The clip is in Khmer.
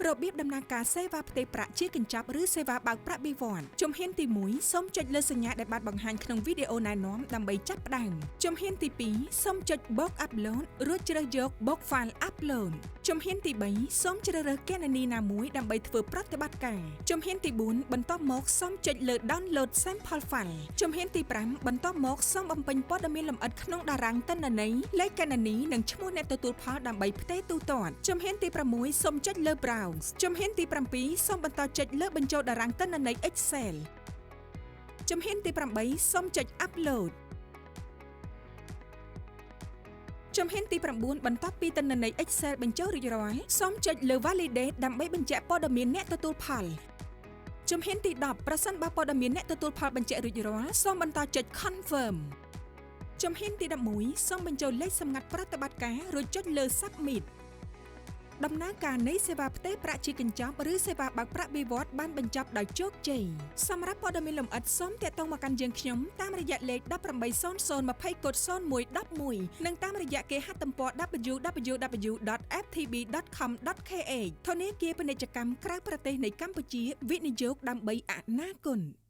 របៀបដំណើរការសេវាផ្ទេរប្រាក់ជាកញ្ចប់ឬសេវាបើកប្រាក់បៀវត្សជំហានទី1សូមចុចលើសញ្ញាដែលបានបង្ហាញក្នុងវីដេអូណែនាំដើម្បីចាប់ផ្ដើមជំហានទី2សូមចុច Bulk Upload រួចជ្រើសយក Bulk File Upload ជំហានទី3សូមជ្រើសរើសគណនីណាមួយដើម្បីធ្វើប្រតិបត្តិការជំហានទី4បន្ទាប់មកសូមចុចលើ Download Sample File ជំហានទី5បន្ទាប់មកសូមបំពេញព័ត៌មានលម្អិតក្នុងតារាងទិន្នន័យលេខគណនីនិងឈ្មោះអ្នកទទួលផលដើម្បីផ្ទេរទូទាត់ជំហានទី6សូមចុចលើ Browse ជំហានទី7សូមបន្តចុចលើបញ្ចូលតារាងទិន្នន័យ Excel ជំហានទី8សូមចុច Upload ជំហានទី9បន្ទាប់ពីទិន្នន័យ Excel បញ្ចូលរួចរាល់សូមចុចលើ Validate ដើម្បីបញ្ជាក់ព័ត៌មានអ្នកទទួលផលជំហានទី10ប្រសិនបើព័ត៌មានអ្នកទទួលផលបញ្ជាក់រួចរាល់សូមបន្តចុច Confirm ជំហានទី11សូមបញ្ចូលលេខសម្ងាត់ប្រតិបត្តិការរួចចុចលើ Submit ដំណើរការនៃសេវាផ្ទេរប្រាក់ជាកញ្ចប់ឬសេវាបើកប្រាក់បៀវត្សបានបញ្ចប់ដោយជោគជ័យសម្រាប់ព័ត៌មានលម្អិតសូមទាក់ទងមកកាន់យើងខ្ញុំតាមរយៈលេខ1800 20កូដ0111និងតាមរយៈគេហទំព័រ www.ftb.com.kh ធនាគារពាណិជ្ជកម្មក្រៅប្រទេសនៃកម្ពុជាវិនិយោគដើម្បីអនាគត។